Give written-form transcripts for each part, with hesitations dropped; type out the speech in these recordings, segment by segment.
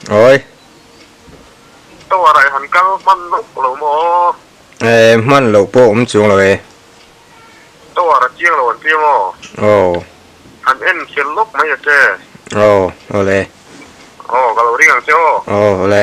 Awi. Tower ah i han kal hman lawk lo maw aw? E, hman loh pawh awm chuang lo e. Tower a chiang lo an ti maw? Aw. Han en fel lawk mai a che. Aw, awle. Aw, ka lo ring ang che aw. Aw, awle.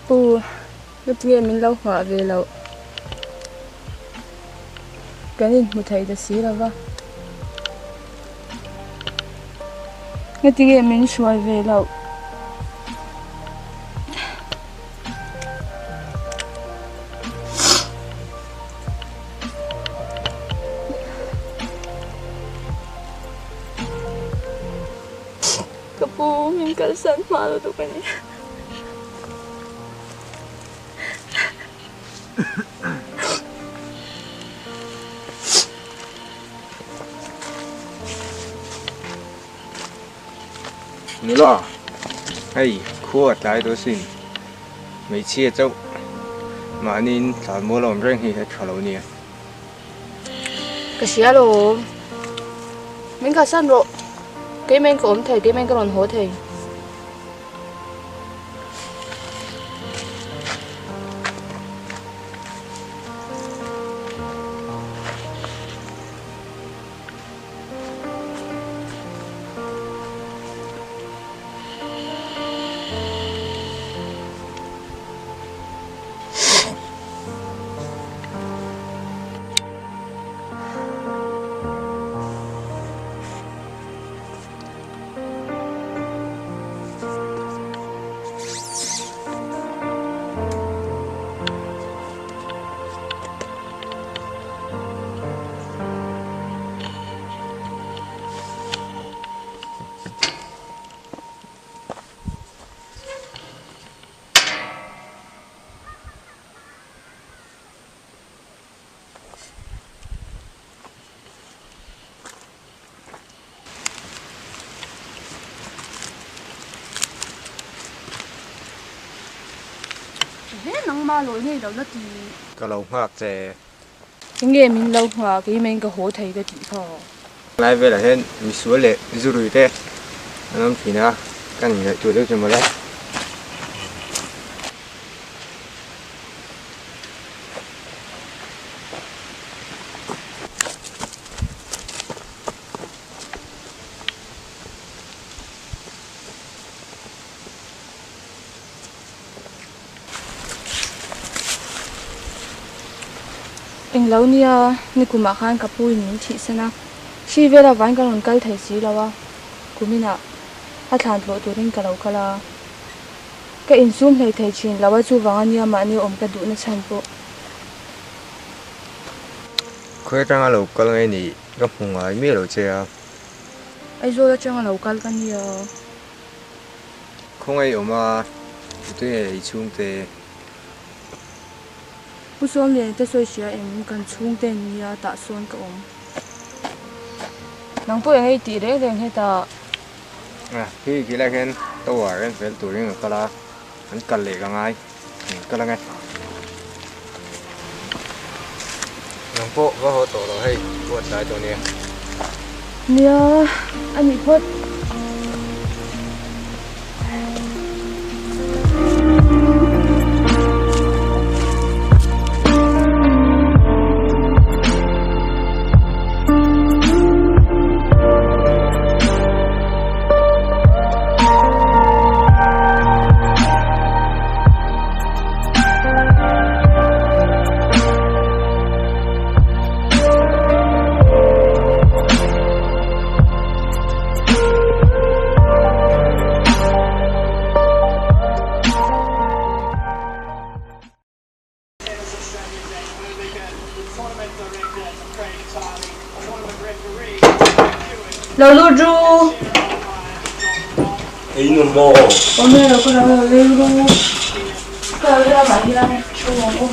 Pu, ngatinge min lo nghah ve loh? Kan inhmu thei ta si lo va. Ngatinge min hruai ve loh? Ka pu min kalsan hma lutuk a ni. Nula, hei khua a tlai dawn sin, hmeichhia chauh mahniin tlan mual a awm reng hi a tha lo nia. Ka hria lo, min kalsan rawh, keimah in ka awm thei, keimah in ka rawn haw thei. nangmah lawi ngei lo la ti. Ka lo nghak che. Enge min lo nghah keimah in ka haw thei ka tih kha. Lai velah hian misual leh zurui te an awm thin a, kan ngaihtuah deuh chu mawle. Englo nia, nikumah khan ka pu in min thihsan a, hri vel avain ka rawn kal thei si lo a, kuminah a thlan tlawh turin ka lo kal a, ka insum hlei thei thin lo a, chuvang ania mahni awm ka duhna chhan pawh. Khawi atanga lo kal nge ni ka hmu ngai miah lo che a. Aizawl atanga lo kal ka nia. Khawngaih awm a, tute nge i chhungte? Pu Sawmliana te sawi hria em? Kan chhungte an nia, tah sawn ka awm. Nang pawh eng ei tih reng reng hetah. A, khi khi lai khian tower en fel turin ka kal a, an kal leh ka ngai, an kal ange. Nang pawh va haw tawh lo hei, buat tlai tawh nia. Nia, a nih phawt. Lo lut ru. Ei nu maw? Awm e lo ka lo lo leng ru. Ka lo lamah hian thu ang u.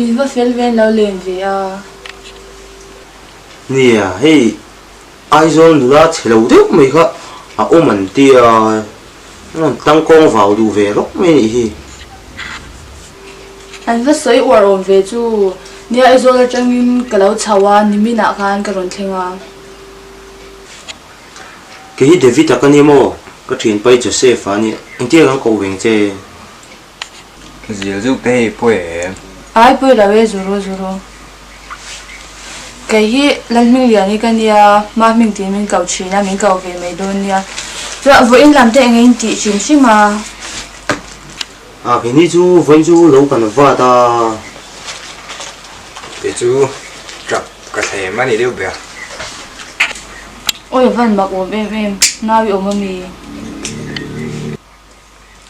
In va fel ve an lo len ve a. Nia, hei Aizawl nula chhe lo deuh mai kha a awm an tia, an rawn tangkawng vau duh ve rawk mai anih hi. An va sawi uar awm ve chu, nia Aizawl atangin ka lo chho a, niminah khan ka rawn thleng a. Kei hi David-a ka ni maw? Ka thianpai Joseph-a a nia, engtia kan koh veng che? Zil zuk te hei pawi em? Ai pawi lo e zuru zuru. Kei hi Lalhminglian hi ka nia, hma hming tiin min ko thin a, min ko ve mai dawn nia. Chuan vawiin lam te eng in tih hrim hrim a? A keini chu vawiin chu lo kan vat a. Kei chu tap ka thlem a ni deuh ber. Awi van mak awm em em, nau i awm ami?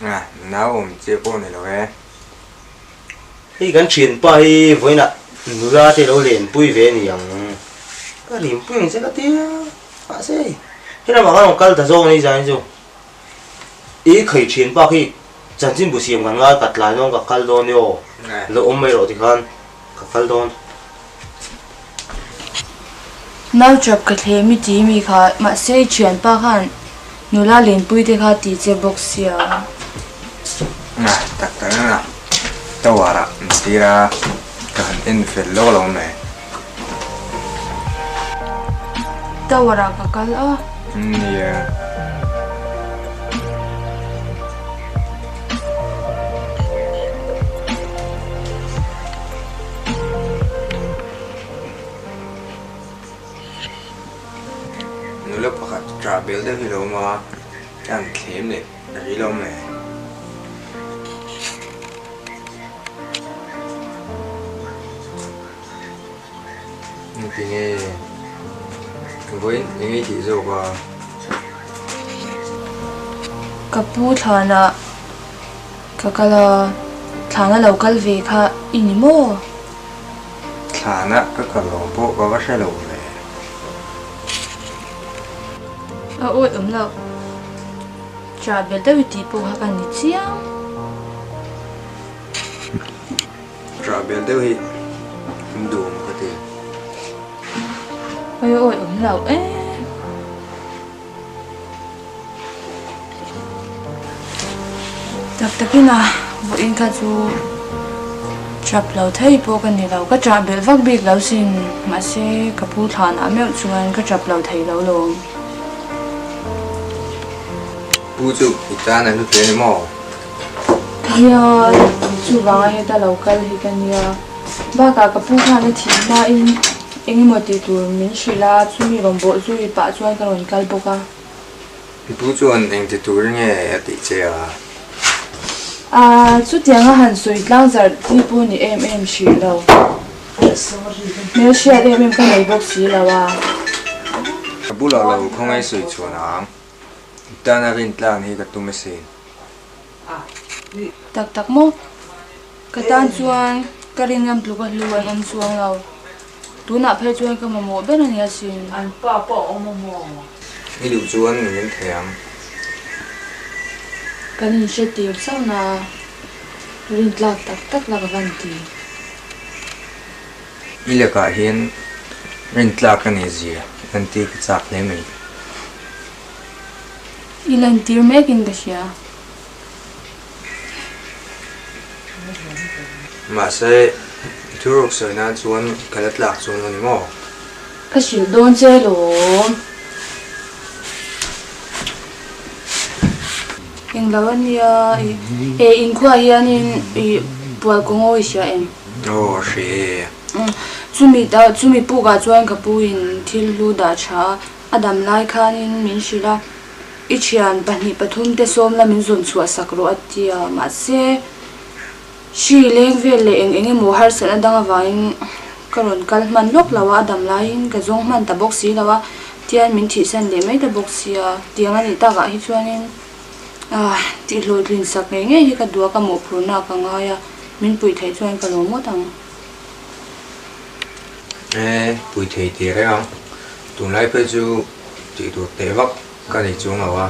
A, nau awm chiah pawh ni lo e. Hei kan thianpa hi vawiinah nula te lo lenpui ve a ni ang. Ka rinpui ang che ka ti a, mahse hei helamah khan rawn kal ta zawk a ni zan chu. I khaih thianpa khi chanchinbu siam kan ngai ka tlai dawn ka kal dawn nia aw, lo awm mai rawh tikhan ka kal dawn. Nau chap ka thlem i ti mi kha, mahse i thianpa khan nula lenpui te kha ti che bawk sia. Na tak tak na tower ah an tir a, ka han en fel lawk lo mai. Tower ah ka kal a. Nia. Nula pakhat ṭah bel deuh hi lo awm a, a han thlem leh rih lo mai. Engtinge vawiin eng ei tih zawk a? Ka pu thlanah ka kal a, thlana lo kal ve kha i ni maw? Thlana ka kal lo pawh ka va hre lo ve. A awih awm loh. Ṭah belh deuh i tih pawh kha ka ni chiang. Ṭah belh deuh hi an duh awm ka ti. Oi awi awm lo e. Tak takin a vawiin kha chu ṭap lo thei pawh ka ni lo. Ka ṭah belh vak bik lo sin. Mahse ka pu thlanah meuh chuan ka ṭap lo thei lo lawm. Pu chu i tan a hlu hle ni maw? Nia, chuvanga heta lo kal hi ka nia. Bakah ka pu khan a thih hmain eng emaw tih tur min hrilh a, chumi rawn bawh zui pah chuan ka rawn kal bawk a. I pu chuan eng ti tur nge a tih che a? Aaa, chutianga han sawi tlang zarh chi pawh ni em em hrih lo. Hmelhriat em em ka nei bawk si lo a. Ka bulah lo khawngaih sawi chhuan ang. I tana rintlang hi ka tum asin. Tak tak maw? Ka tan chuan ka rin ngam tluk a hlu an awm chuang lo. Tunah phei chuan ka mamawh ber a ni asin. An pa pawh a awm a maw? I duh chuan min en thei ang. Kan inhre tir chauh na rin tlak tak tak la ka van ti. I lekah hian rin tlak a ni zia an ti ka chak hle mai. I lantir mekin ka hria. Mahse, thuruk sawi nan chuan ka la tlak chuan a ni maw? Ka hrilh dawn che lawm. Englo a nia, e inkhua hianin i pual kaw ngawi hria em? Aw, hria e. Chumi chumi pukah chuan ka pu in thil hlu dah tha a, a dam lai khanin min hrilh a. I thian pahnih pathum te sawm la min zawn chhuah sak rawh a ti a, mahse hri leng vel leh eng eng emaw harsatna dang avangin ka rawn kal hman lawk lo a, a dam laiin ka zawng hman ta bawk si lo a, tian min thihsan leh mai ta bawk si a, tiang a nih takah hi chuanin ah tihhlawhtlin sak ngei ngei hi ka duh a, ka mawhphurhna ka ngai a, min puih theih chuan ka lawm ngawt ang. E, pui thei tih reng ang, tunlai phei chu tih tur teh vak. Ka nei chuang lo a,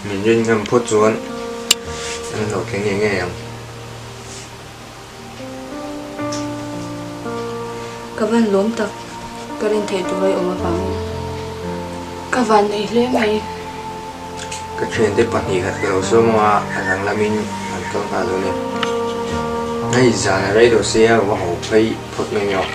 min rin ngam phawt chuan an hlawhtling ngei ngei ang. Ka van lawm tak, ka rin theih tur a i awm avangin ka van nei hle mai. Ka thiante pahnih khat ka lo sawm ang a, a dang lamin an kal nghal dawn e. Hei zan a rei lo sia, va haw phei phawt mai ang.